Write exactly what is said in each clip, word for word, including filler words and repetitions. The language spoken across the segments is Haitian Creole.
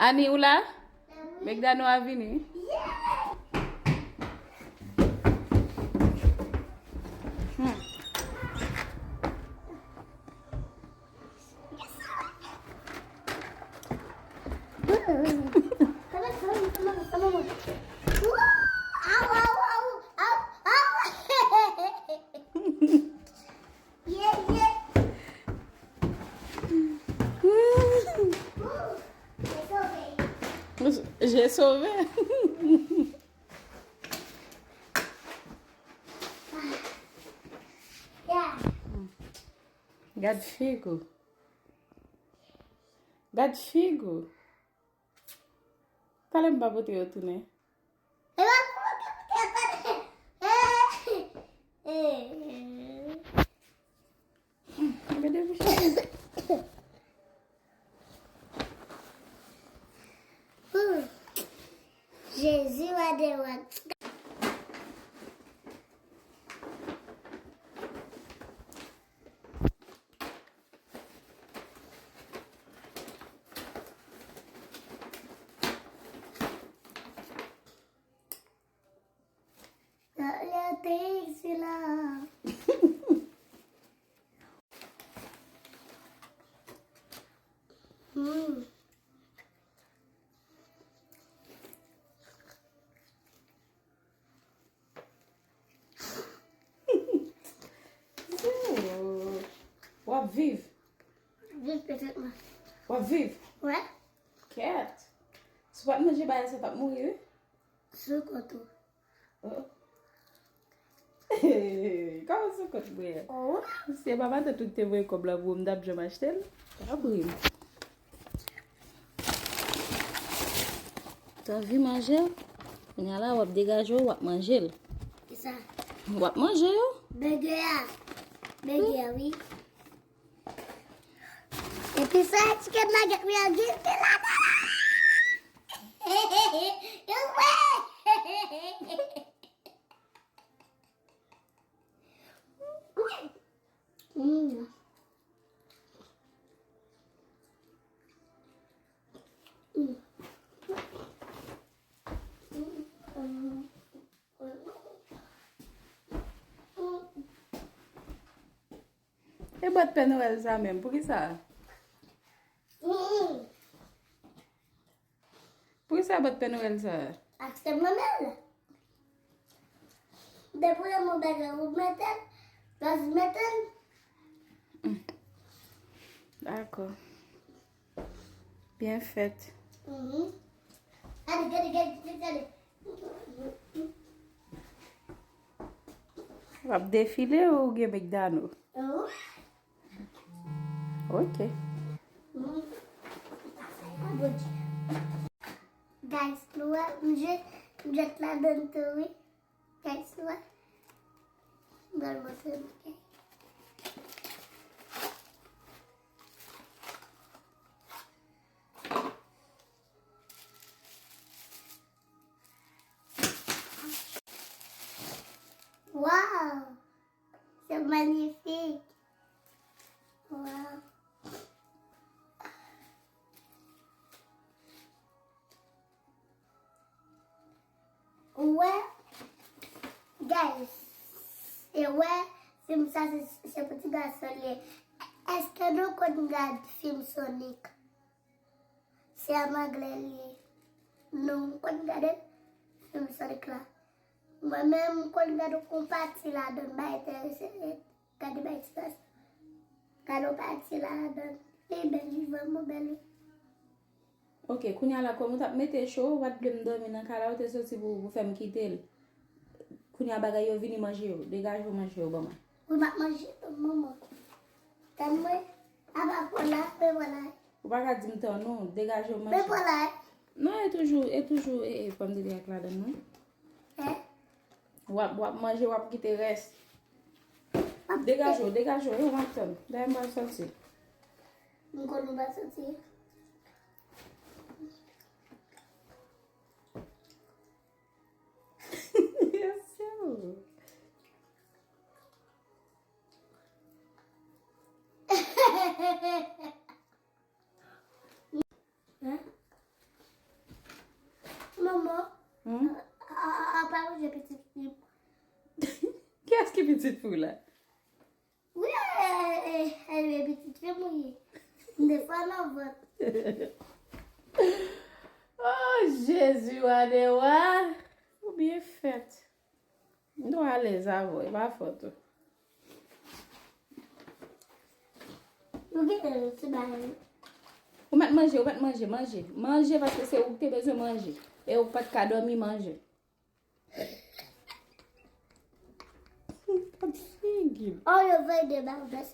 Ani, ou la? Megdano a vini. Hmm. J'ai sauvé. Gad fig ou. Gad fig ou. Talè m pa pote yo tounen. Gade bouch li. Jezi, wa de wa. Yo te sila. Hmm. W ap viv. Viv petèt mwen. W ap viv. Wè. Kèt. Si w pa t manje bagay sa, w t ap mouri, wi. Sou kont ou. Oh. Kòman sou kont mwen? Oh. Se pa matant ou ki te voye kòb la pou mwen, m t ap janm achte l. Pa pri m. T anvi manje l? Kounye a la, w ap degaje w, w ap manje l. Kisa? W ap manje yo? Bègè a. Bègè a, wi. Epi sa, chicken nugget, wi, an gil te ladan la. Yo vre. Mm. Mm. Mm. E bòt Pè Nwèl sa menm, poukisa? Mm. Poukisa bòt Pè Nwèl sa? Achte m nan men l. Depi w renmen yon bagay, ou mete l, baz mete l. Mm. Dakò. Byen fèt. Mhm. Gade, gade, gade, gade. W ap defile ou gen Megdano? Oh. Ok. Guys, nou wè, m jwe, m jwe ladan tou, wi. Guys, nou wè. M pral montre nou, guys. Wow! C'est magnifique! Wow! Ou wè, guys, e wè, fim sa se, se pou ti gason li ye. Èske nou konn gad fim Sonic? Se an anglè li ye. Nou konn gade fim Sonic la. Mwen menm, m konn gade yon pati ladan l, bay enterese, gade bay ti gason. Gade yon pati ladan l. Li bèl, li vrèman bèl, wi. Ok, kounye a la, kòm ou t ap mete cho, ou pa t vle m dòmi nan kay la, ou te soti pou, pou fè m kite l. Kounye a bagay yo vini manje yo. Degaje w manje yo ban mwen. Ou pa manje, manman. Tann mwen. Apa pran la, men pran la. Ou pa ka di m tann ou, degaje w manje. Men pran la. Non, e toujou, e toujou, e, e, fò m te di ak ladan mwen. Hein? W ap, w ap manje, w ap kite rès. Degaje w, degaje w, e w m ap tann. Dayè m pral soti. M konn ou pa soti. Yes, sir. Hein? Manman, Hmm? a, a, a, a pa manje pitit fi m. Kiyès ki pitit fi w la? Wi, e, e, e, e, pitit fi m ou ye. M te fè nan vant. Oh, Jezi, wa de wa. Ou byen fèt. M dwe alèz avè w, e pa fòt ou. Ou gen se bagay. Ou mèt manje, ou mèt manje, manje. Manje paske se ou ki te bezwen manje. E ou pa t ka dòmi, manje. Gad figi. Oh, yo vle de bagay.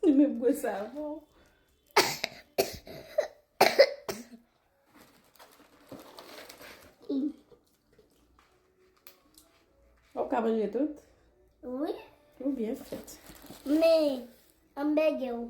Li menm bwè savon. Ou ka manje tout? Wi, Ou byen fèt. men, an bègè w.